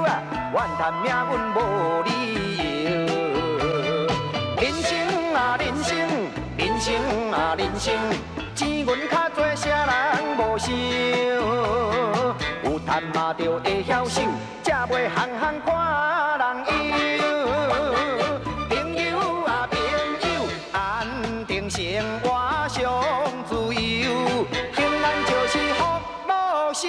啊，怨叹命运無理由。人生啊人生，人生啊人生，錢銀較濟，啥人無想？有趁嘛就會曉守，才袂項項看人憂。朋友啊朋友，安定生活上自由，平安就是福祿壽。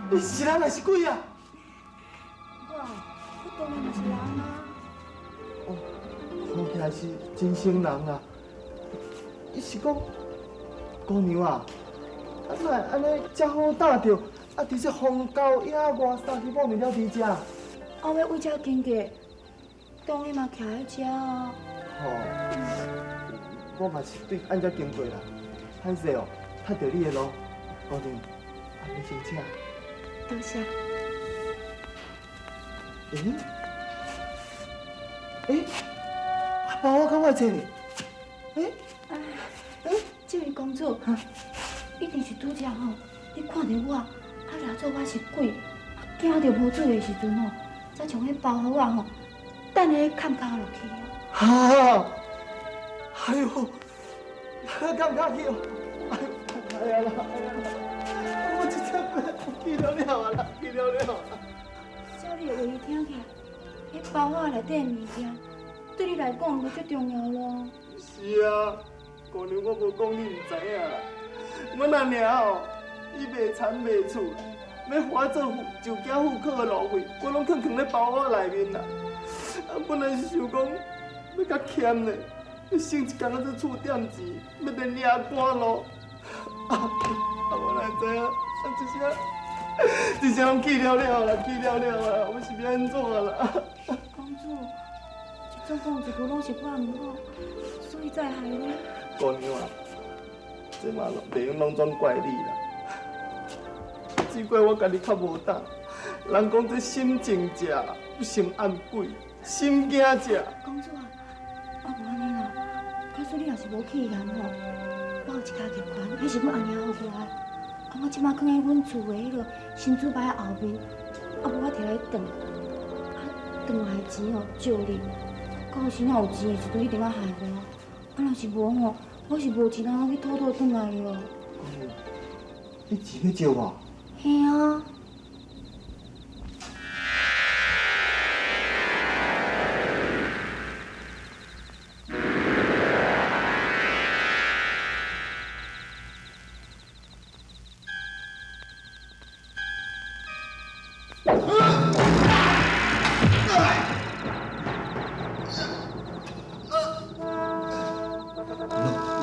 你是人還是鬼啊？我，我當然嘛是人啊。哦，看起來是真生人啊。伊是講，姑娘啊，啊哪會按呢遮好搭著？啊，佇這荒郊野外三更半暝了佇遮？啊，我為遮經過，當然嘛徛佇遮啊。吼，我嘛是對按遮經過啦。歹勢哦，踏著你的路，姑娘，啊，你先請。多謝。欸？欸？啊，包我敢會揣呢？欸？欸？這位公子，一定是拄才吼，你看著我，啊，假做我是鬼，啊，驚著無注意的時陣吼，才將彼包袱仔吼，等下崁跤落去。哈！哎呦，崁跤去哦！哎呀啦，我這只去了了啊啦，去了了。照你的話聽起來，彼包仔內底的物件，對你來講就足重要囉。是啊，姑娘，我無講你毋知影啦。阮阿娘哦，伊賣田賣厝，欲予我做就囝戶口的路費，我攏囥囥咧包仔內面啦。啊，本來是想講欲較儉咧，欲省一工仔做厝店錢，欲來掠趕路。啊，我哪知影，啊，這下，這下攏去了了啦，去了了啦，我是欲按怎啦？公子，這總講一句攏是我毋好，所以才會害你。姑娘啊，這嘛袂用攏總怪你啦，只怪我家己較無膽。人講這心靜者不成暗鬼，心驚者。公子啊，啊無按呢啦，假使你若是無去嫌吼，我有一跤結環，彼是阮阿娘予我的，啊我這馬囥佇阮厝的彼个神主牌後面，啊無我提來轉，啊轉來的錢哦借你，到時若有錢的時陣一定愛還我，啊若是無吼，我是無錢通去討討轉來咯。姑娘，你錢欲借我？嘿啊。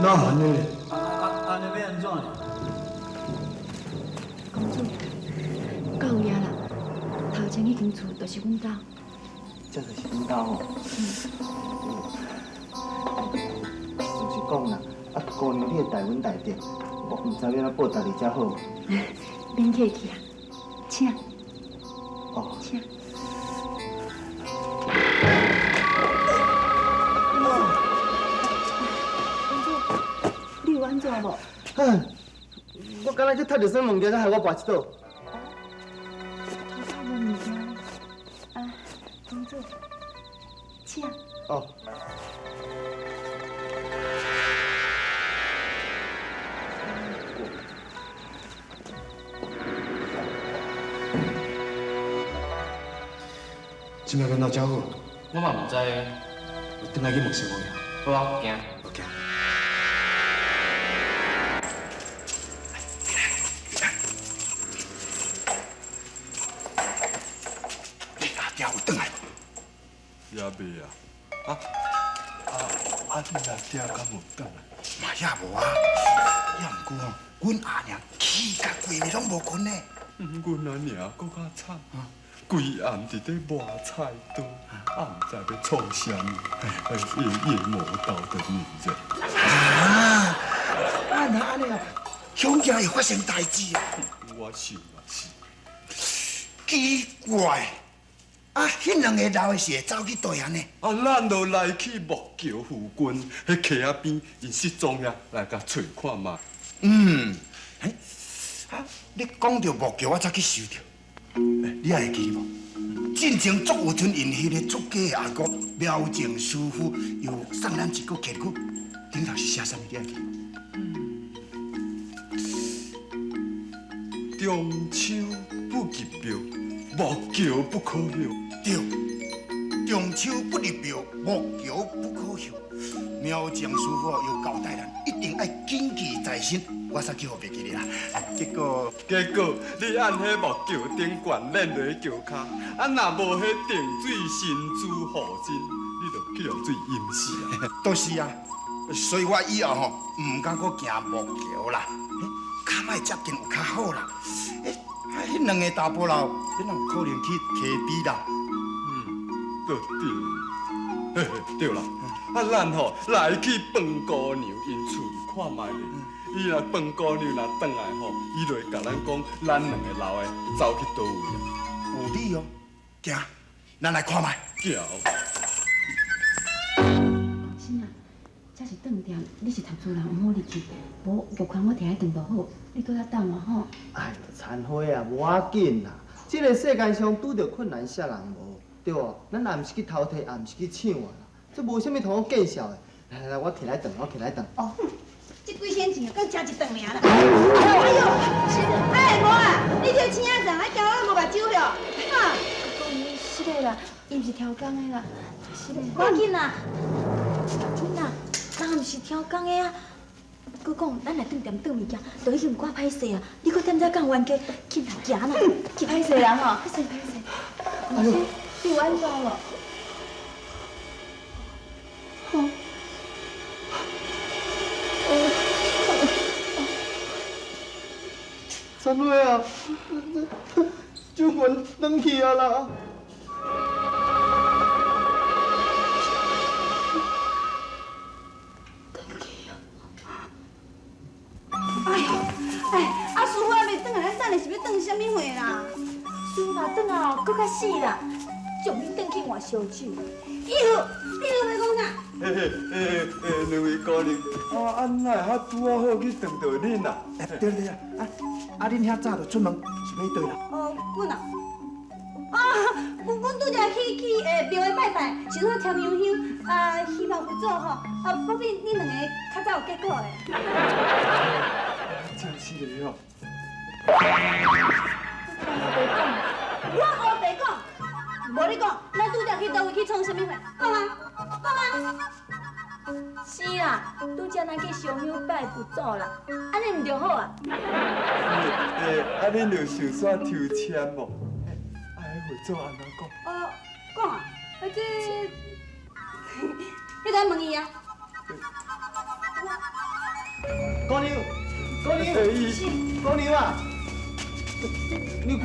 哪按呢？啊啊按呢欲按怎？公子，到位啊啦！頭前彼間厝就是阮兜。這就是阮兜吼。事實講啦，啊姑娘你會代阮代德，我毋知欲按怎報答你才好。免客氣啦，請。哦。請。公子，你有按怎無？哼，我敢若去踢著啥物件，才害我跋一倒。哦，頭家無物件。啊，公子，請。哦。這擺敢若遮好？我嘛毋知。我轉來去問師傅。好啊，行。好，行。你阿爹有轉來無？也未啊。啊啊啊！你阿爹敢有轉來？嘛也無啊。也毋過吼，阮阿娘氣甲規暝攏無睏呢。阮阿娘閣較慘，規暗佇咧磨菜刀，啊，毋知欲創啥物，夜夜磨刀的女人。啊！啊，若按呢啊，恐惊会发生代志啊！我想嘛是。奇怪，啊，彼两个老的是会走去佗位呢？啊，咱就来去木桥附近，彼溪仔边，𪜶失踪遐来共揣看觅。嗯，欸，啊，你讲著木桥，我才去想著。欸，你还会记得无？进前足有阵𪜶彼个出家的阿哥苗静师傅，又送咱一句偈语，顶头是写啥物？你还记得？中秋不入庙，木桥不可歇。对，中秋不入庙，木桥不可歇。苗静师傅又交代咱，一定爱谨记在心。我煞去予袂记咧啦。结果，结果你按彼木桥顶悬练落去桥跤，啊，若无彼定水神珠护身，你就去予水淹死啊！就是啊，所以我以后吼，毋敢阁行木桥啦。较莫接近有较好啦。欸，彼两个查埔老，哪有可能去溪边啦？嗯，对对，嘿嘿，对啦。啊，咱吼来去饭姑娘𪜶厝看觅咧。伊若饭姑娘若转来吼，伊就会共咱讲，咱两个老的走去佗位啊。有理哦，行，咱来看觅。行。新啊，这是顿店，你是读书人，毋好入去。无玉环我提来顿就好，你搁遐等我吼。哎呦，田花啊，无要紧啦。这个世间上拄著困难，啥人无？对无？咱也毋是去偷摕，也毋是去抢啊啦。这无啥物通好见笑的。来来来，我提来顿，我提来顿。哦。这几仙钱阁食一顿尔啦！哎呦，哎无啊，你这青仔人，还惊我无目睭哟？哈！是的啦，伊毋是超工的啦，是的。无要紧啦，囡仔，人毋是超工的啊。阁讲，咱来顿店顿物件，都已经有够歹势啊！你阁踮遮讲冤家，紧来行啦，去歹势啦吼！歹势歹势。哎呦，你有按怎无？好。田花啊，手环转去啊啦！转去啊！哎呦，哎，啊师傅还袂转来，咱等下是欲转啥物货啦？师傅若转来哦，阁较死啦，将你转去换烧酒。你有，你有欲讲啥？嘿嘿嘿嘿，两位姑娘，啊，按哪会较拄仔好去撞著恁啊？对对啊，啊，恁遐早就出门是欲去佗啦？哦，阮啊，啊，阮拄才去庙里拜拜，想说添香香，啊，希望佛祖吼，啊，保庇恁两个较早有结果的。真是的哦。我乌白讲，无你讲，咱拄才去佗位去创啥物货？讲啊，讲啊！是啦，拄才咱去烧香拜佛祖啦，按呢毋就好啊？欸，啊，恁有想煞抽签无？啊，彼佛祖按怎讲？哦，讲啊，这，你敢问伊啊？姑娘，姑娘，姑娘啊，你看，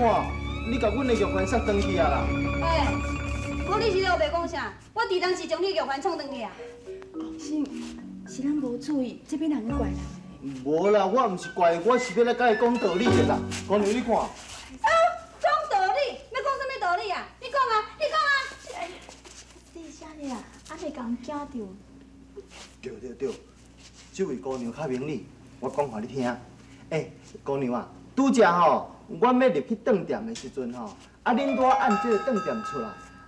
你共阮的玉环摔转去啊啦！欸，无你是咧乌白讲啥？我伫当时将你玉环创转去啊？是，是咱无注意，这边人怪人。无啦，我毋是怪，我是欲来共伊讲道理的啦。姑娘，你看。啊，讲道理？欲讲啥物道理啊？你讲啊，你讲啊！你啥呢啊？按呢共人惊著。对对对，这位姑娘较明理，我讲予你听。欸，姑娘啊，拄才吼，阮欲入去顿店的时阵吼，啊，恁拄仔按这个顿店出来，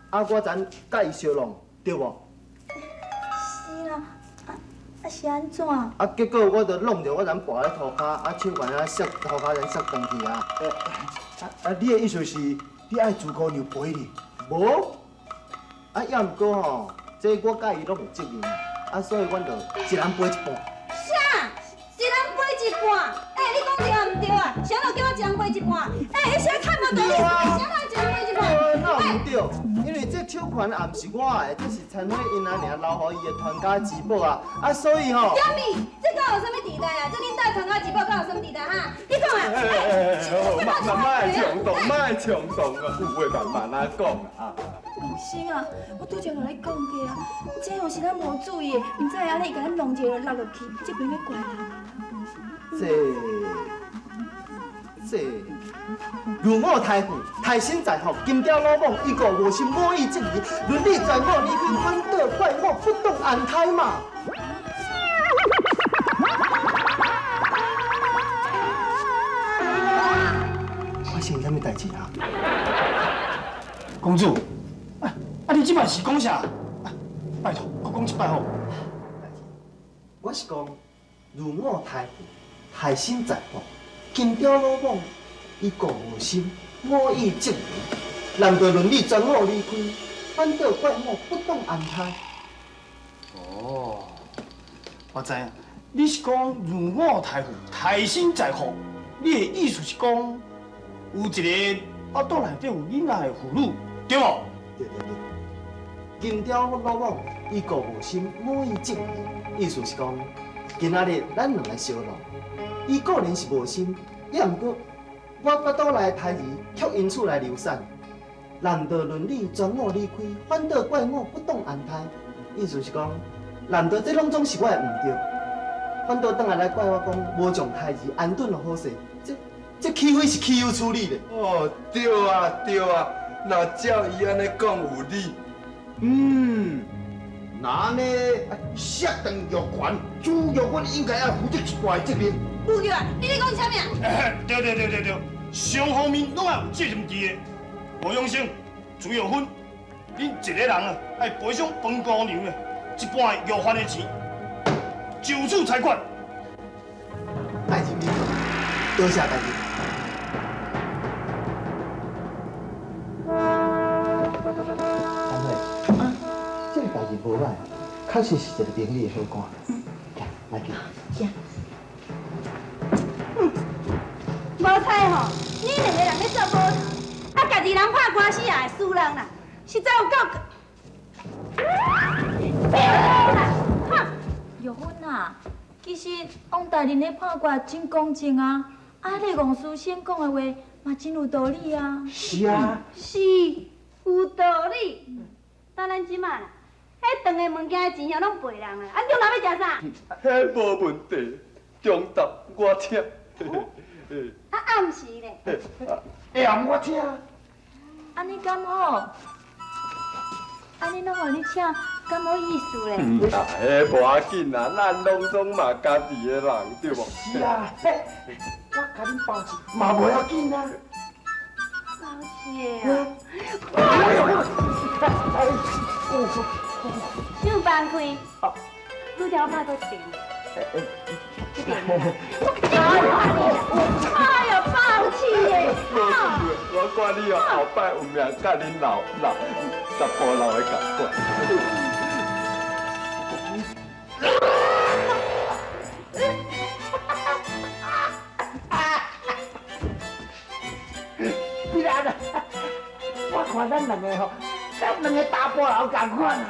啊，我才共伊相弄，对无？是啦，啊啊是按怎？啊，结果我就弄著，我人跋咧涂跤，啊手环啊摔涂跤，人摔断去啊。啊，你的意思是，你爱朱姑娘陪你？无，啊，也毋过吼，这我佮伊拢有责任，啊，所以阮就一人陪一半。啥？一人陪一半？欸，你讲对啊毋对啊？啥人叫我一人陪一半？欸，彼啥太无道理！啥人一人陪一半？哪有毋对？因为这手环也毋是我的，这是田花𪜶阿娘留予伊的传家之宝啊！啊，所以吼，啥物？这敢有啥物地带啊？这恁兜传家之宝敢有啥物地带哈？你讲啊！慢慢冲动，莫冲动啊！有话慢慢仔讲啊！公生啊，我拄才共你讲过啊，这吼是咱无注意的，毋知按呢共咱弄一个落落去，这边欲怪人。这。这如我胎父，胎心在腹，金雕老母，伊个无心我意质疑，伦理全我离开，反倒怪我不懂安胎嘛。发生啥物代志啊？公主，啊啊！你这摆是讲啥？拜托，阁讲一摆好。我是讲，如我胎父，胎心在腹，金雕老母，伊个无心，我意质疑，难道伦理全我离开，反倒怪我不懂安胎？哦，我知影，你是讲如我胎父，胎心在腹，你的意思是讲，有一个腹肚内底有囡仔的妇女，对无？对对对。金雕老母，伊个无心，我意质疑，意思是讲，今仔日咱两个相弄，伊固然是无心，也毋过我腹肚内的胎儿却因此来流产，难道伦理全我离开，反倒怪我不懂安胎？意思是讲，难道这拢总是我的毋对？反倒转来来怪我讲无将胎儿安顿好势，这岂非是岂有此理咧？哦，对啊对啊，若照伊按呢讲有理。嗯，那按呢，摔断玉环，朱玉芬应该爱负责一半的责任。无叫啊！你咧讲啥物啊？对对对对对，双方面拢爱有责任伫的。吴永生、朱玉芬，恁一个人啊，爱赔偿方姑娘的一半的玉环的钱，就此裁决。代志明，多谢大人。这个代志无歹，确实是一个明理的好官。嗯，来去。是。无彩吼，你两个人咧做无头，啊，家己人拍官司也会输人啦，实在有够。哈，玉芬啊，其实王大人的判决真公正啊，啊，那个王书生讲的话嘛真有道理啊。是啊。是，有道理。但咱这马啦，彼顿的物件的钱拢赔人啊，啊，中昼欲食啥？彼无问题，中昼我请。啊，暗时咧？下暗我请。按呢敢好？按呢拢予你请，敢好意思咧？啊，彼无要紧啦，咱拢总嘛家己的人，对无？是啊，嘿，我共恁包钱嘛无要紧啊。包钱啊！想放开，拄才我拍过一遍。这边。我哎呀，放弃耶！我看你哦，后摆有命佮恁老老查埔老的仝款。美兰啊，我看咱两个吼，咱两个查埔老仝款啊。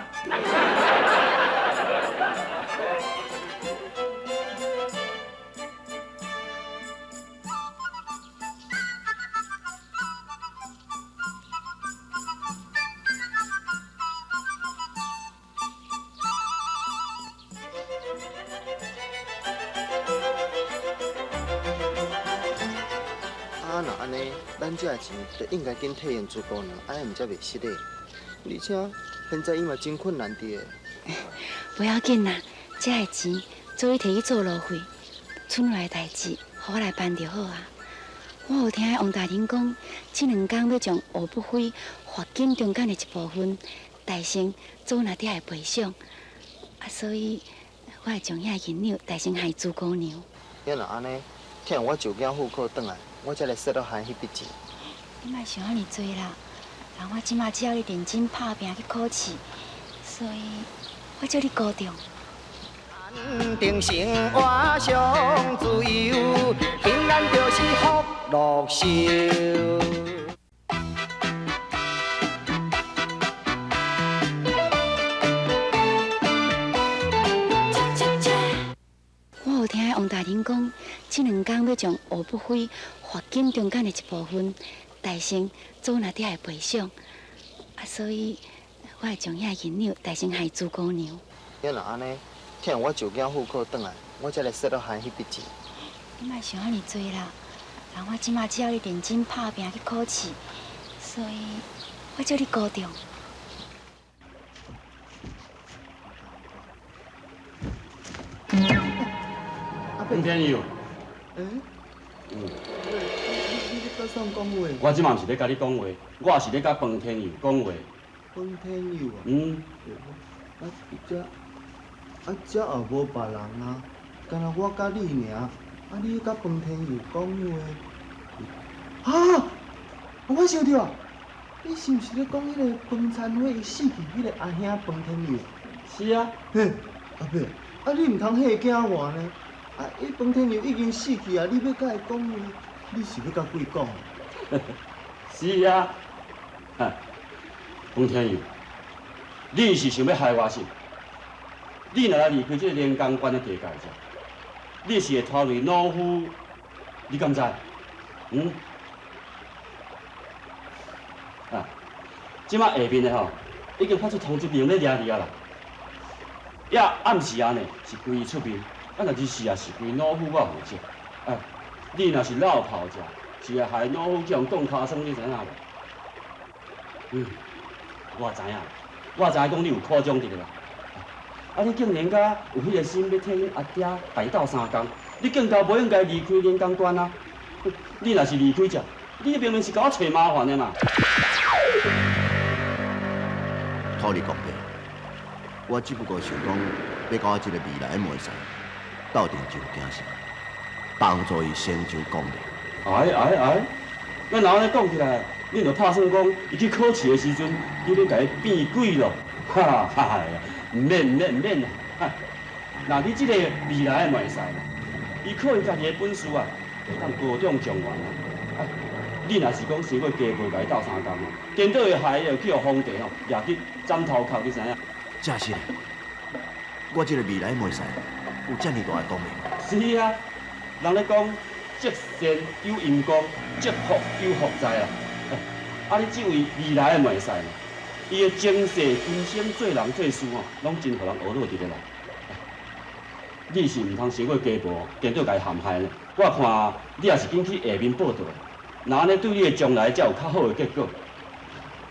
啊，若按呢，咱这个钱就应该紧退还朱姑娘，按呢毋才袂失礼。而且现在伊嘛真困难伫。不要紧啦，这个钱做伊提去做路费，厝内的代志，予我来办就好啊。我有听王大人讲，这两工欲将吴不飞罚金中间的一部分，代成祖那底的赔偿，啊，所以我会将遐银两代成害朱姑娘。你若按呢，听我舅囝户口转来，我才来说落还彼笔钱。你莫想遐尔济啦，人我这马只要你认真拍拚去考试，所以我祝你高中。安定生活上自由，平安就是福禄寿。我有听王大人讲，这两工欲将吴不飞罚金中间的一部分，代成祖那底的赔偿，啊，所以我会将遐银两代成害朱姑娘。你若按呢，听我舅囝户口转来，我才来说落还彼笔钱。你莫想遐尔济啦，人我這馬只要你認真拍拚去考試，所以我祝你高中。彭天佑。欸？嗯。你咧佮谁讲话？我這馬毋是咧佮你讲话，我是咧佮彭天佑讲话。彭天佑啊？嗯。啊，遮啊遮也无别人啊，干焦我佮你尔。啊，你佮彭天佑讲话？啊！我想著啊，你是毋是咧讲彼个彭残辉伊死去彼个阿兄彭天佑？是啊。嘿，阿伯，啊你毋通吓惊我呢？啊，彼彭天佑已经死去啊，你欲佮伊讲话，你是欲佮鬼讲？是啊。哈，彭天佑，你是想欲害我是？你若来离开这个连江县的地界遮，你是会拖累老夫，你敢知？嗯？啊，这马下面的吼，已经发出通缉令咧掠你啊啦。也暗时啊呢，是规伊出面，啊若日时啊是规老夫我负责。哎，你若是落跑者，是会害老夫去予讲尻川，你知影无？嗯，我知影，我知影讲你有苦衷伫咧啦。啊！你竟然敢有彼个心欲替恁阿爹代斗相共，你更加无应该离开连江县啊！你若是离开遮，你明明是共我揣麻烦的嘛！土地公伯，我只不过想讲，欲佮我这个未来的妹婿斗阵上行事，帮助伊成就功业。哎哎哎！咱若按呢讲起来，恁就拍算讲，伊去考试的时阵，你欲共伊变鬼咯？哈哈呀！毋免毋免毋免啦！若你这个未来的妹婿啦，伊靠伊家己的本事啊，会当高中状元啊！啊，你若是讲伤过鸡婆共伊斗相共哦，颠倒会害伊去予皇帝吼掠去斩头壳，你知影？真实的，我这个未来的妹婿有遮尔大的功能？是啊，人咧讲积善有因果，积福有福在啦。啊，你这位未来的妹婿呢？伊的前世今生做人做事吼，拢真予人学落伫咧啦。你是毋通伤过鸡婆，颠倒共伊陷害呢？我看你也是紧去下面报到，若按呢对你的将来才有较好的结果。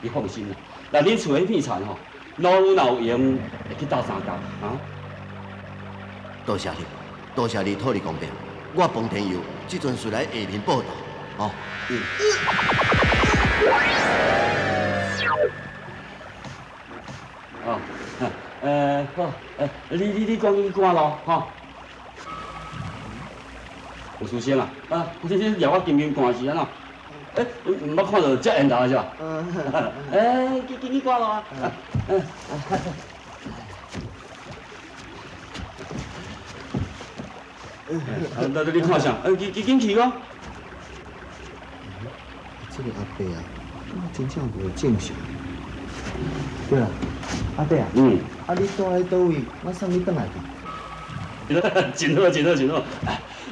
你放心啦，若恁厝彼片田吼，老夫若有闲会去斗相共啊。多谢你，多谢你土地公伯，我彭天佑这阵就来下面报到，哦。嗯。哦，好，你赶紧去赶路，吼。吴书生啊，啊，你掠我金金看是按怎？欸，毋捌看著遮缘投是吧？欸，紧紧去赶路啊！啊，那你看啥？紧紧紧去哦。这个阿伯啊，真正无正常。对啦，阿伯啊，啊你住佇佗位，我送你转来去。真好，真好，真好！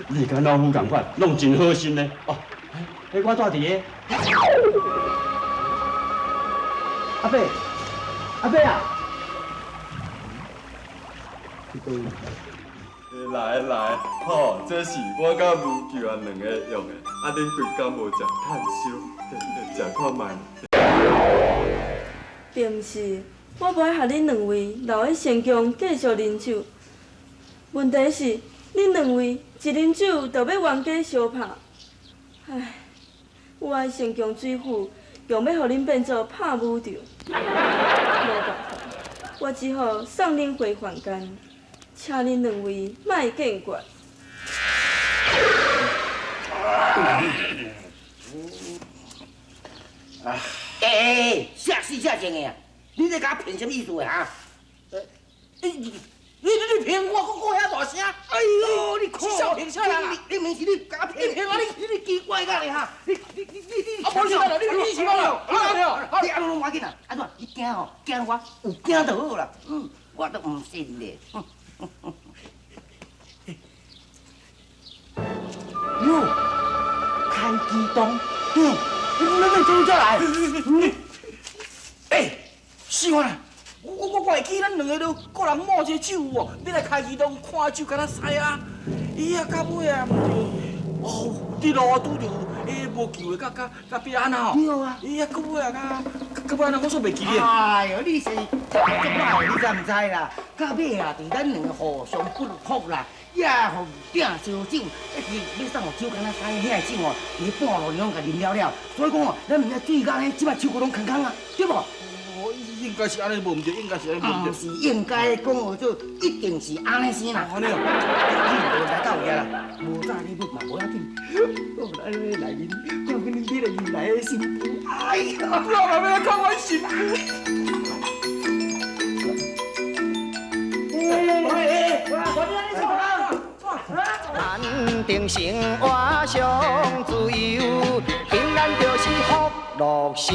你佮老夫仝款，拢真好心呢。哦，欸，我住佇个。阿伯，阿伯啊，去佗位？来来，吼，这是我佮无球啊两个用的，啊，恁规工无食炭烧，食看觅。并毋是，我无爱予恁两位留喺仙宫继续啉酒。问题是，恁两位一啉酒就欲冤家相拍。唉，有爱仙宫水府，强欲予恁变做拍武场，无办法，我只好送恁回凡间，请恁两位莫见怪。欸欸，啥死啥情的啊？你咧共我骗啥物意思的哈？你骗我，阁讲遐大声！哎呦，你看，骗啥人？明明是你共我骗，你骗我，你奇怪甲咧哈？你，啊，无是啦，你是我啦，你按怎拢无要紧啦？按怎？你惊吼？惊我？有惊就好啦。嗯，我都毋信咧。哟，开机动，嗯，你从这来？欸，死我啦！我会记咱两个都各人抹一个酒哦，欲来开机动看酒，敢若使啊？伊啊，到尾啊，毋对，哦，对，伫路拄著彼無救的，佮佮變按怎吼？對啊。伊啊，佮尾啊，佮佮尾按怎？我煞袂記咧。哎喲，你是足歹，你知毋知啦？到尾啊，伫咱兩个互相不服啦，也予鼎燒酒，一直欲送予酒矸仔師遐个酒吼，佇半路攏共啉了了，所以講哦，咱毋知水甲呢，這擺手骨攏空空啊，對無？應該是按呢無毋對，應該是按呢無毋對。毋是應該講做，一定是按呢先啦。按呢哦，你無來到遐啦，無早你嘛無要緊。我來內面看見恁買了未來的新婦，哎呀，我嘛欲來看阮新婦。安定生活上自由，平安就是福祿壽。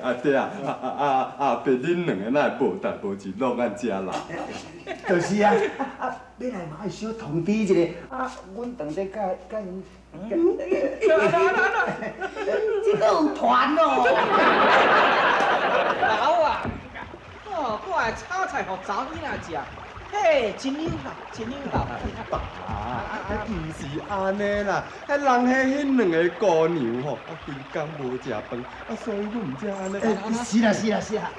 阿爹啊，阿伯，恁兩个哪會無代無誌攏按遮來？就是啊，啊，欲來嘛愛小通知一下，啊，阮當咧佮佮𪜶。這閣有團哦。老啊，哦，我的炒菜予查某囡仔食，嘿，真有效，真有效。爸，毋是按呢啦，彼人彼彼兩个姑娘吼，啊，規工無食飯，啊，所以阮毋才按呢。是啦是啦是啦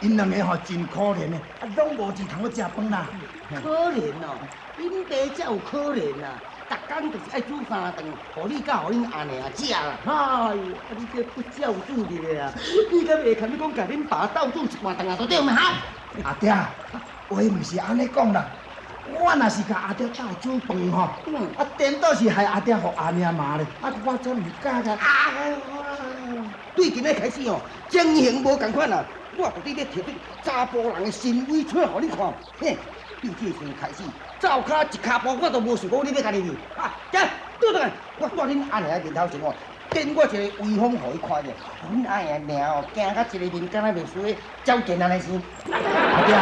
，𪜶兩个吼真可憐的，啊，攏無錢通去食飯啦。可憐哦，恁爸才有可憐啊！逐工就是愛煮三頓，予你佮予恁阿娘食啦。哎呦，啊你這不孝子的啊！你敢會堪你講共恁爸鬥煮一半頓啊，都對毋哈？阿爹，話毋是按呢講啦，我若是共阿爹鬥煮飯吼，啊，顛倒是害阿爹予阿娘罵咧，啊，我真毋敢共。啊！對今仔開始哦，情形無仝款啦，我絕對欲提出查埔人的神威出來予你看。嘿，對這個時陣開始，走跤一跤步，我都無想講你欲共入去。啊，行，倒轉來，我蹛恁阿娘面頭前哦，展我一個威風予伊看著，予恁阿娘娘哦驚甲一个面敢若袂輸走見按呢生。阿爹，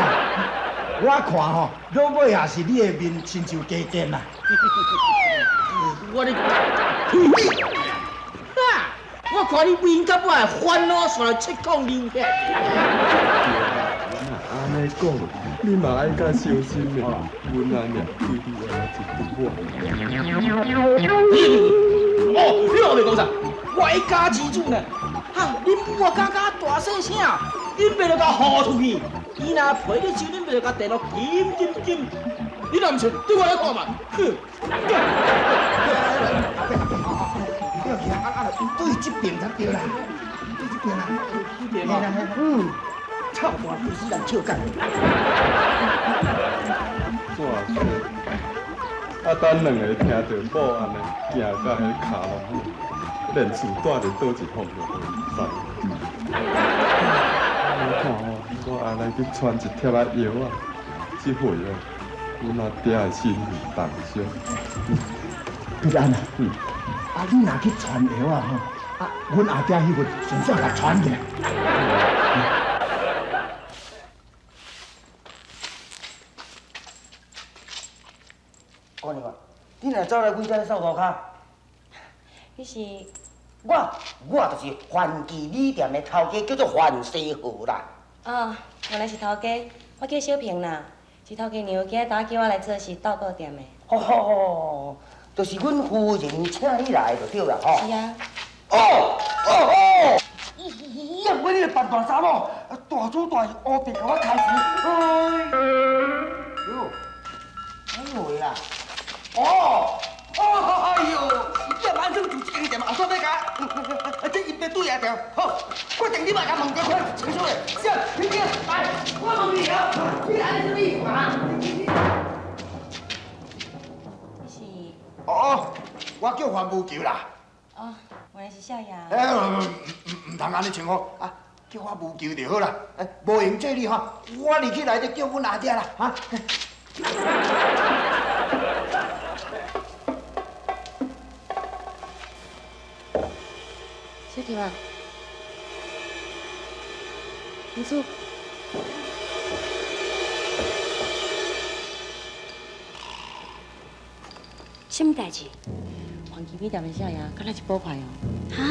我看吼，落尾也是你的面親像加見啦。我咧，哈！我看你面到尾煩惱煞來七孔流血。按呢講，你嘛愛較小心的。阮阿娘對你按呢一句話。哦，你後面講啥？外家之主呢？哈，恁母啊，敢敢大細聲，恁爸就共呼出去。伊若陪你手，恁爸就共電腦緊緊緊。你若毋信，對我來看覓。哼！對去啊，啊，對這邊才對啦，對這邊啦，這邊哦。嗯，臭大規死人笑干。怎說？啊，等兩个聽著某按呢，行到彼跤攏，連厝蹛佇佗一方都無知。我看哦，我愛來去傳一帖仔藥仔，這回哦，阮阿爹的心肺重傷。彼安啊，啊，你若去傳藥仔吼，啊，阮阿爹彼份順紲共傳起來。姑娘啊，你若走來阮遮咧掃塗跤？你是？我就是范記米店的頭家，叫做范世和啦。哦，原來是頭家，我叫小平啦，是頭家娘今日早叫我來做事鬥顧店的。哦，就是阮夫人請你來就對啦，吼。是啊。哦哦哦！咦，啊，阮彼個扮大查某，大主大烏白共我開錢。哎呦，哎呦喂啦！哦，哎呦，你若按算做這間店，後煞欲共，這伊爸對也對。好，決定你嘛共問一看清楚咧。小，你來，我問你哦，你按呢啥物意思啊？你是？哦，我叫范無求啦。哦，原來是少爺。哎，毋通按呢稱呼啊，叫我無求就好啦。哎，無閒做你吼，我入去內底叫阮阿爹啦，哈。摕来。文书。什么代志？黄记米店的少爷，敢若是捕快哦。哈？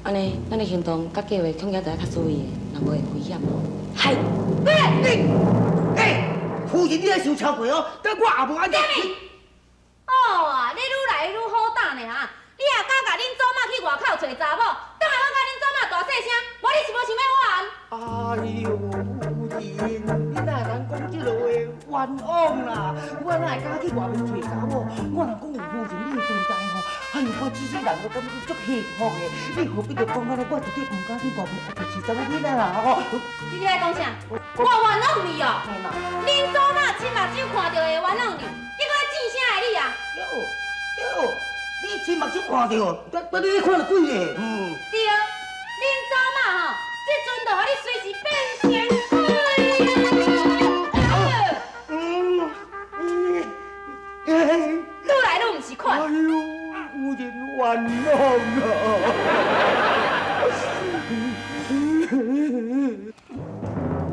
按呢，咱的行动佮计划恐惊著爱较注意的，若无会危险哦。系。你，欸，夫人，你爱想超过哦，但我也无按呢。哦啊，你愈来愈好胆呢哈！你也敢共恁祖妈去外口揣查某，转来我共恁祖妈大细声，无你是无想欲我按？哎呦，夫人，你哪会通讲这落话冤枉啦？我哪会敢去外面揣查某？我若讲有夫人你的存在吼，哎呦，我这世人我感觉足幸福的。你何必就讲按呢？我绝对毋敢去外面揣查某囡仔啦吼！你咧讲啥？我冤枉你哦！恁祖妈亲目睭看著的冤枉你，你阁咧见啥的你啊？哟哟，你亲目睭看著，但你看著几个？嗯。对，恁祖妈吼，这阵就予你随时变成鬼。愈来愈毋是款。哎呦，夫人冤枉啊！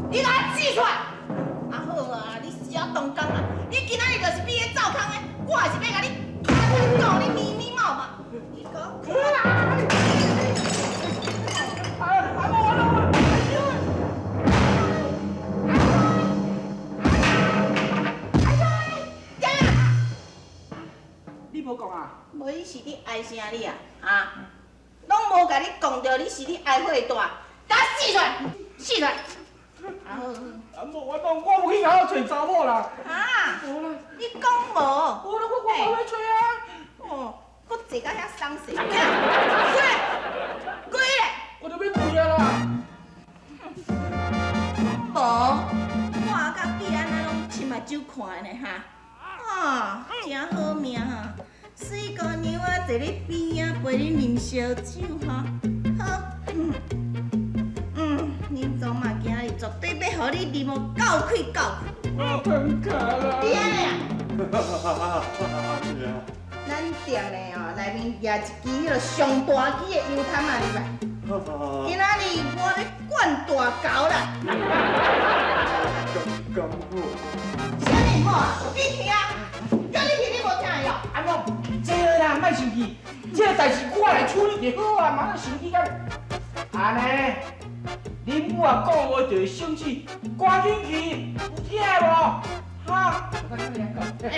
你共我指出来！啊好啊，你死啊动工啊！你今仔日就是比咧灶空的，我也是欲共你拖出狗，你咪咪毛嘛！你共我起来！你无讲啊？无，你是咧哀啥你啊？啊？拢无共你讲著，你是咧哀火大，共我死出来，死出来！啊，无我讲，我无去外口揣查某啦。啊？无啦。你讲无？无啦，我无去揣啊。哦，阁坐到遐松势，起来，跪咧。我就欲跪啊啦。无，我佮比安怎拢亲目睭看的呢哈。哦，真好命哈！水姑娘啊，坐咧边仔陪恁啉烧酒吼。好，恁祖妈今日绝对欲予你啉予够气够气。我放假啦！你按呢啊？咱店的哦，内面举一支彼个上大支的油桶啊入来。今仔日我欲灌大猴啦！敢好？啥物唔好啊？你听，叫你听你无听的哦。阿公，这个啦，莫生气，这个代志我来处理就好啊，嘛生气到按呢，恁母啊讲话就会生气，赶紧去，有听无？哈？欸欸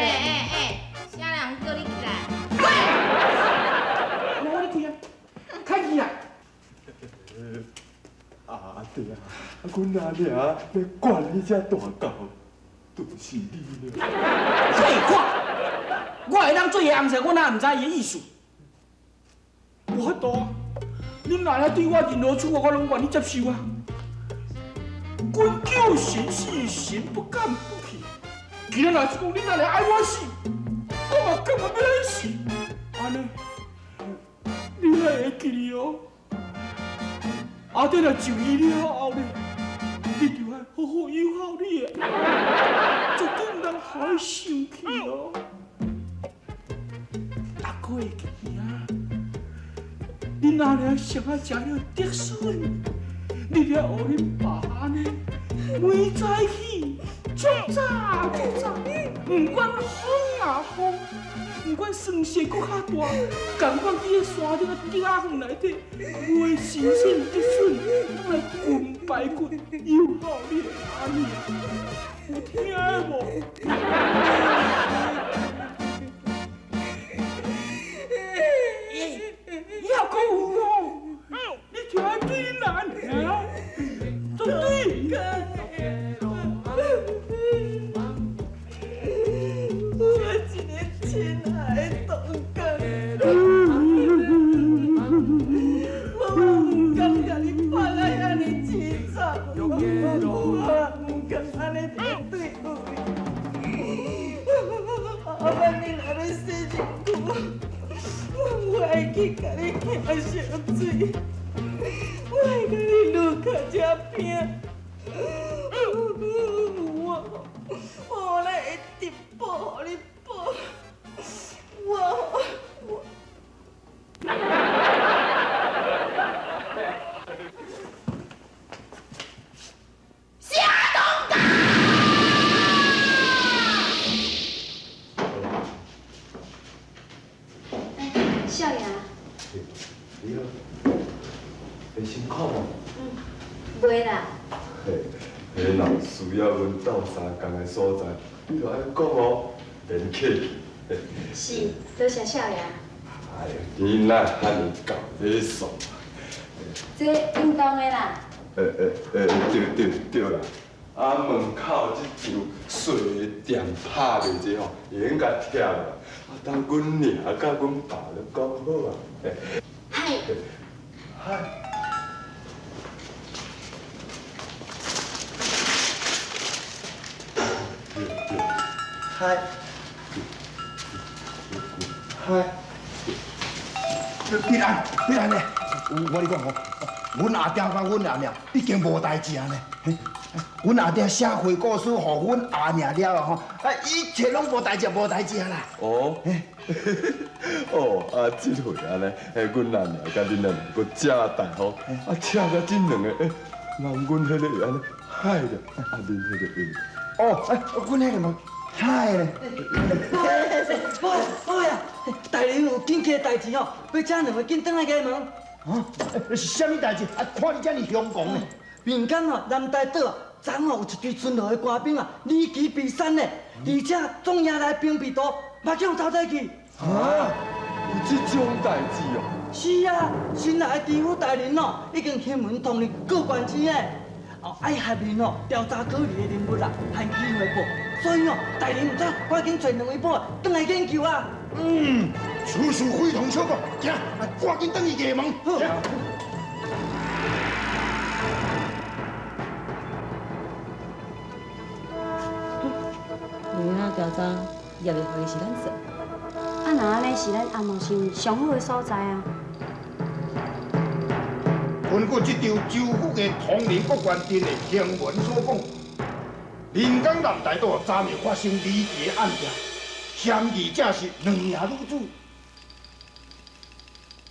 欸，啥人叫你起来？我你开啊，开去啊！阿弟啊，阮阿娘欲管彼只大狗，就是你了。废话，我会当做伊的翁婿，我哪毋知伊的意思？无法度啊！恁阿娘对我任何处罚，我拢愿意接受啊。君求神死，神不敢不去。今仔若是讲恁阿娘爱我死，我嘛感觉欲来死。按呢，你还会记得哦？阿弟若就医了后呢，你就爱好好养好你的，绝对毋通予伊生气哦。阿阁会记啊，恁阿娘上爱食了竹笋，你著爱学恁爸按呢，每早起足早足早，毋管风啊风，毋管霜雪阁较大，仝款去彼山顶的竹仔园内底，买新鲜竹笋来炖排骨，养好你的阿娘，有听无？你还阁有哦，你就爱对恁阿娘，绝对。我一个亲爱的同工，我毋甘共你拍甲遐尔凄惨，我毋甘按呢对付你。阿妈，你若欲洗身躯，我会去共你行烧水，我会共你撸尻脊骿。我哪会直报予你报？我。少爺。你好，會辛苦無？袂啦。嘿，彼若有需要阮鬥相共的所在，你就愛講哦，免客氣。是，多謝少爺。哎呦，你哪會遐爾夠禮數？這應當的啦。對對對啦。啊，門口這張水電拍賣這吼，會用共拆落。啊，等阮娘佮阮爸都講好啊。嗨。嗨。嗨。嗨。必安，必安咧，我你講吼，阮阿爹佮阮阿娘已經無代誌啊呢。阮阿爹寫悔過書予阮阿娘了吼，啊，一切攏無代誌，無代誌啊啦。哦，哦，啊，這回按呢，阮阿娘佮恁阿娘閣這大方，啊，請到這兩个，欸，人阮彼個會按呢害咧，啊，恁彼個會。哦，欸，阮彼個嘛害咧。喂喂啊！大人有緊急的代誌吼，欲請兩位緊轉來衙門。啊？啥物代誌？啊，看你遮爾凶狂呢。民間吼南大島啊，昨吼有一隊巡邏的官兵啊，離奇被殺呢，而且總營來兵備道嘛去予偷走去。啊？有這種代誌哦？是啊，新來的知府大人哦，已經下文通令各縣市的，哦，愛下面哦調查可疑的人物啦，限期匯報。所以哦，大人毋知趕緊揣兩位某轉來研究啊。嗯，此事非同小可，行，趕緊轉去衙門。好。你那調查也袂怀疑是咱做。啊，若按呢是咱紅毛城上好的所在啊。根據這張州府的通靈國縣鎮的新聞所講，臨港南大島昨暝發生離奇的案件，嫌疑者是兩名女子。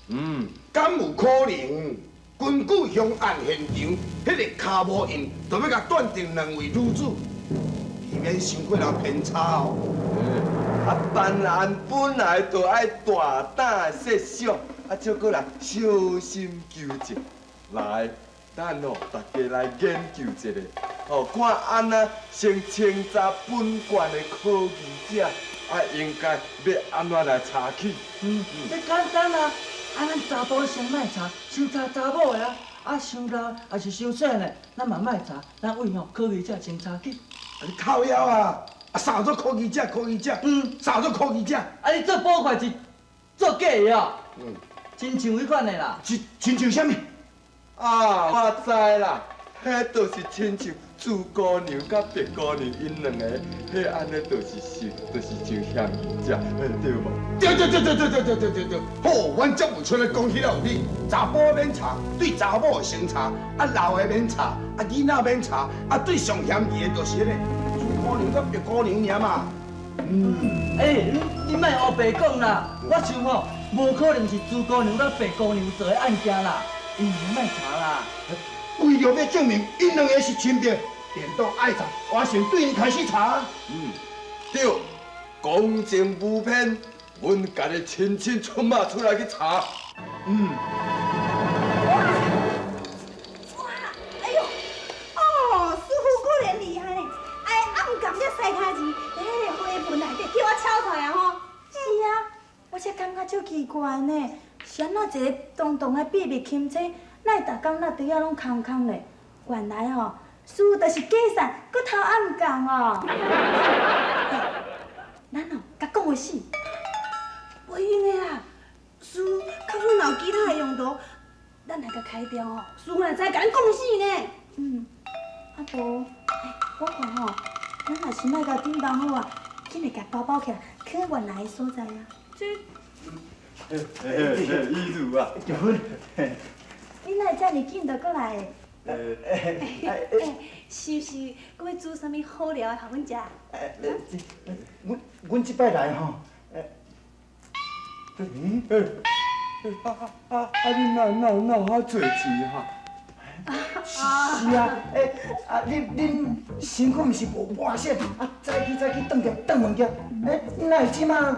嗯，敢有可能？根據凶案現場，彼个跤步印，就欲共斷定兩位女子，避免傷過頭偏差哦。啊，辦案本來就愛大膽設想，啊，這閣來小心求證。來，咱哦，大家來研究一下，哦，看按怎先清查本縣的可疑者，啊，應該欲按怎來查起？嗯，這簡單啊，啊，咱查埔先莫查，先查查某的啊，啊，傷老抑是傷細漢，咱嘛莫查，咱為吼可疑者先查起。啊，你靠腰啊！啊，啥做可疑者，可疑者，嗯，啥做可疑者。啊，你做捕快是做假的哦？嗯，親像彼款的啦。親像啥物？啊，我知啦，彼就是親像朱姑娘佮白姑娘𪜶兩个，彼按呢就是是，就是像嫌疑者，對無？對對對對對對對對對對，好，阮才袂出來講彼个有理。查埔免查，對查某的先查，啊老的免查，啊囡仔免查，啊對上嫌疑的就是彼個朱姑娘佮白姑娘爾嘛。嗯。欸，你莫烏白講啦，我想吼，無可能是朱姑娘佮白姑娘做的案件啦。𪜶莫查啦！為著欲證明𪜶兩个是清白，電腦愛查，我先對𪜶開始查。嗯，對，公正無偏，阮家己親身出馬出來去查。嗯。哇！哎喲，哦，師傅果然厲害呢！哎，暗槓這西跤字，佇彼个花盆內底叫我抄出來吼。是啊，我才感覺足奇怪呢。是按怎一個重重的秘密擒賊，哪會逐工那堆仔攏空空的？原來吼，師傅就是假散，閣偷暗槓哦。欸，咱哦，共講予死。袂用的啦，師傅假使若有其他的用途，咱來共開掉吼，師傅若知，共咱講死呢。嗯，啊無，欸，我看吼，咱若是莫共叮當好啊，緊來共包包起來，囥佇原來的所在啊。這。嘿嘿嘿，意思啊，結婚。你哪會遮爾緊就過來？欸，是毋是閣欲煮啥物好料的，予阮食？阮這擺來吼，嗯，啊啊！你哪哪哪有遐濟錢哈？是啊，欸，啊，恁身軀毋是無破線，啊，早起早起轉業轉物件，欸，你哪會這馬？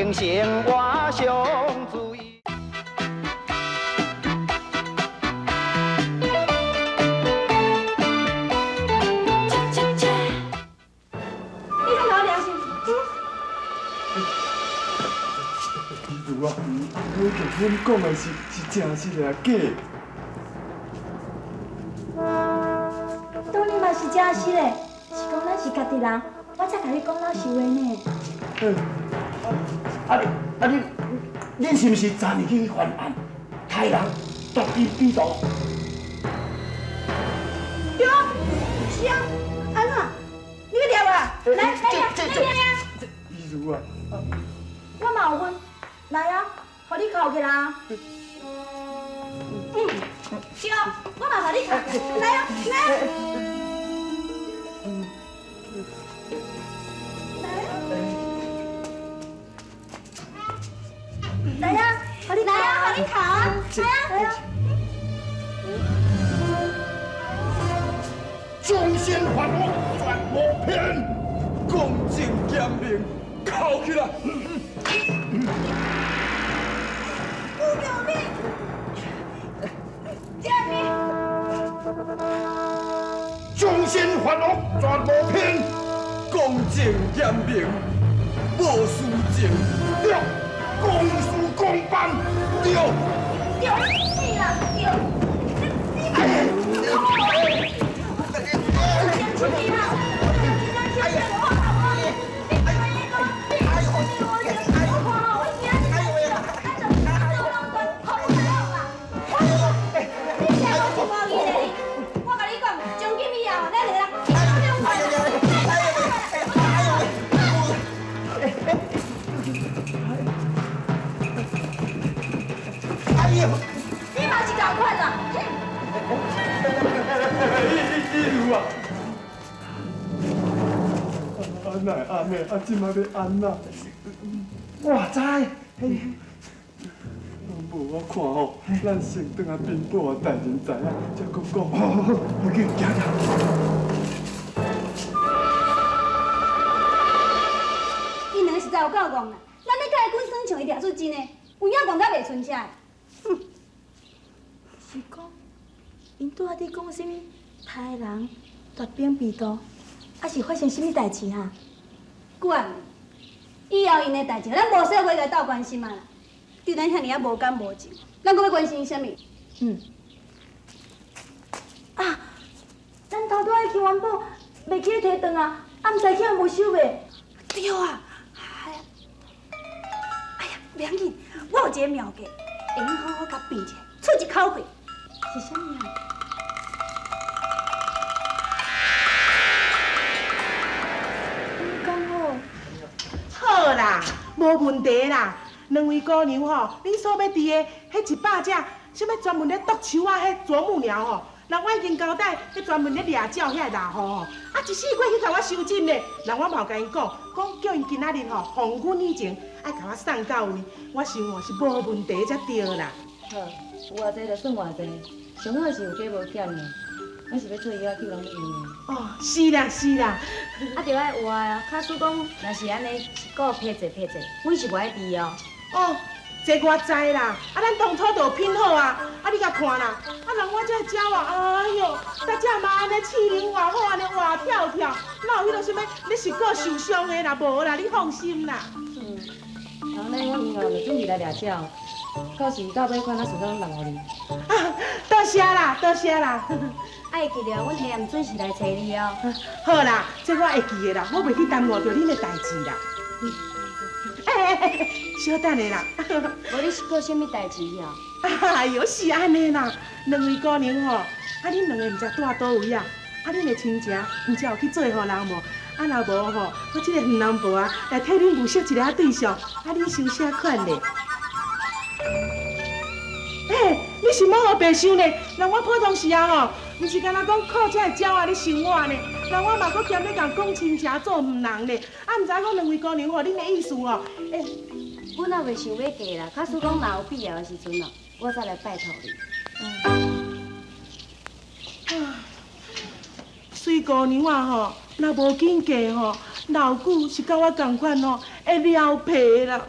人生我上水。你创头良心？如啊，我共阮讲的是真实的啊，假的？当然嘛是真实的，是讲咱是家己人，我才共你讲老实话呢。啊你，恁是毋是昨暝去犯案，杀人、夺兵比图？对啊，是啊，按怎？你欲掠我？来来来来来！比如啊，我嘛有份，来啊，予你扣起来。嗯，对，我嘛予你扣，来啊来啊！来啊，予你来啊，予你扣啊，来啊来啊！忠心犯恶绝无骗，公正严明，扣起来！救命！救命！忠心犯恶绝无骗，公正严明，无私情，对，公事公办，对。对，是啦，对。你嘛是仝款啦！一如啊，啊哪会按呢？啊这摆欲按怎？我知。无我看吼，咱先转来禀报大人知影，才阁讲。好，好，好，紧行行。𪜶两个实在有够戆啦！咱咧共伊滚耍像伊掠出真的，有影戆甲袂賰车的。哼！是讲，𪜶拄仔伫讲啥物？杀人、夺兵被盗，抑是发生啥物代志哈？管，以后𪜶的代志，咱无说话来斗关心啊啦。对咱遐尔仔无感无情，咱阁欲关心啥物？嗯。啊，咱头拄仔去元宝，袂记咧提转啊，啊，毋知去予没收袂？对啊，哎呀，袂要紧，我有一个妙计，会用好好共变一下，出一口气。是啥物啊？敢好？好啦，无问题啦。两位姑娘吼，恁所欲治的彼100只，啥物专门咧剁树仔彼啄木鸟吼，人我已经交代，彼专门咧掠鸟遐老虎吼，啊一四月去共我收针咧，人我嘛有共𪜶讲，讲叫𪜶今仔日吼放阮以前，爱共我送到位，我想吼是无问题才对啦。好，有偌济就算偌济，上好是有加无减的。咱是欲做药救人欲用的。哦，是啦是啦。啊，著爱活啊！假使讲若是按呢，一个批济批济，阮是无爱治哦。哦，这我知啦。啊，咱当初就有品好啊。啊，你共看啦。啊，人我这鸟啊，哎哟，逐只嘛按呢刺灵活虎，按呢活跳跳，哪有彼落啥物？你是阁受伤的啦，无啦，你放心啦。嗯。安呢，阮以后就准备来掠鸟，到时到尾款，咱顺便人予你。啊，多谢啦，多谢啦。爱记著，阮下暗准时来揣你哦。好啦，这我会记的啦，我袂去耽误著恁的代志啦。哎哎哎，小等下啦。无你是做啥物代志哦？哎哟，是按呢啦，两位姑娘吼，啊恁两个毋知住佗位啊？啊恁的亲情毋知有去做予人无？啊若无吼，我这个远南婆啊，来替恁物色一个对象，啊恁收啥款咧？欸，你是莫乌白想呢？人我普通时啊吼，毋是干焦讲靠这个鸟仔咧生活呢，人我嘛阁兼咧共讲亲情做毋人呢。啊，毋知讲两位姑娘吼，恁的意思吼，欸，阮也袂想欲嫁啦，假使讲若有必要的时阵哦，我再来拜托你。啊，水姑娘啊吼，若无紧嫁吼，老久是佮我仝款吼，會撩皮啦。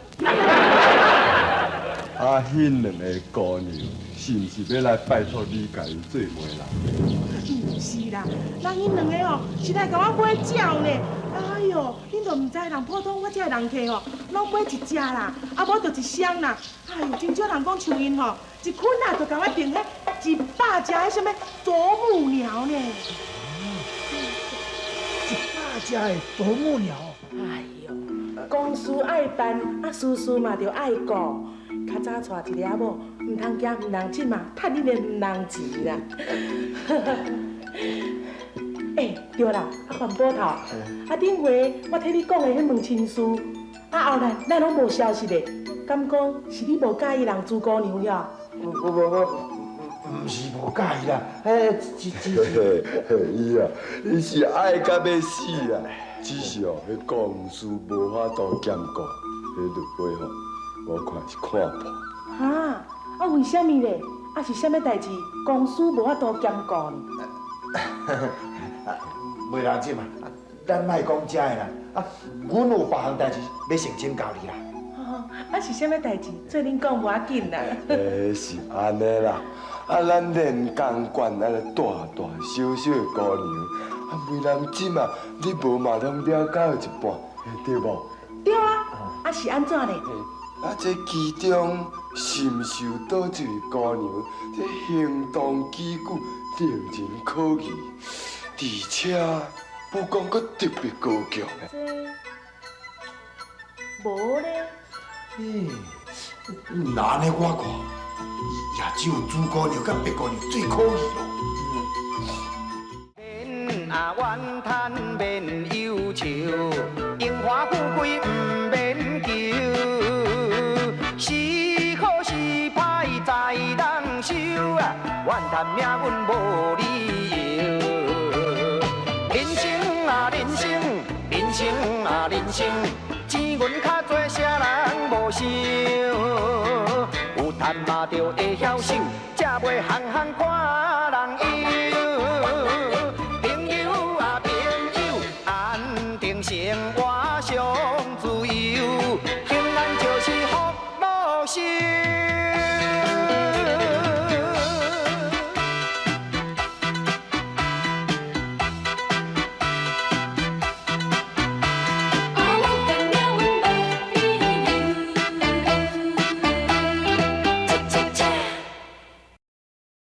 啊，彼兩个姑娘是毋是欲來拜託你共𪜶做媒人？毋是啦，人𪜶兩个吼是來共我買鳥呢。哎喲，恁都毋知人普通我遮的人客吼，攏買一隻啦，啊無就一箱啦。哎喲，真少人講像𪜶吼，一捆啊就共我訂彼100隻彼啥物啄木鳥呢。100隻的啄木鳥。哎喲，公事愛辦，啊私事嘛著愛顧。較早娶一个某，毋通驚毋人錢嘛，趁恁的毋人錢啦。欸，對啦，啊范捕頭，啊頂回我替你講的彼門親事，啊後來咱攏無消息咧，敢講是你無佮意人朱姑娘遐？無無無，毋是無佮意啦，欸，只只嘿嘿，伊啊，伊是愛甲欲死啊，只是哦，彼公事無法度兼顧，彼落尾吼，我看是看破。哈？啊為啥物咧？啊是啥物代誌？公司無法度兼顧呢？袂啦，姐嘛，咱莫講這的啦。啊，阮有別項代誌欲先請教你啦。哦，啊是啥物代誌？做恁講無要緊啦。欸，是按呢啦。啊，咱連江縣按呢大大小小的姑娘，啊，梅蘭姊嘛，你無嘛攏了解有一半，對無？對啊，啊是按怎咧？啊，這其中是毋是有佗一位姑娘，這行動舉止令人可疑，而且武功閣特別高強的。這無咧。欸，那按呢我看，也只有朱姑娘佮白姑娘最可疑囉。免啊怨嘆，免憂愁，榮華富貴毋免求，是好是歹在人手啊，怨嘆命運無理由。人生啊人生，人生啊人生，錢銀較濟，啥人無想？有趁嘛著會曉守，才袂項項看人憂。朋友啊朋友，安定生活。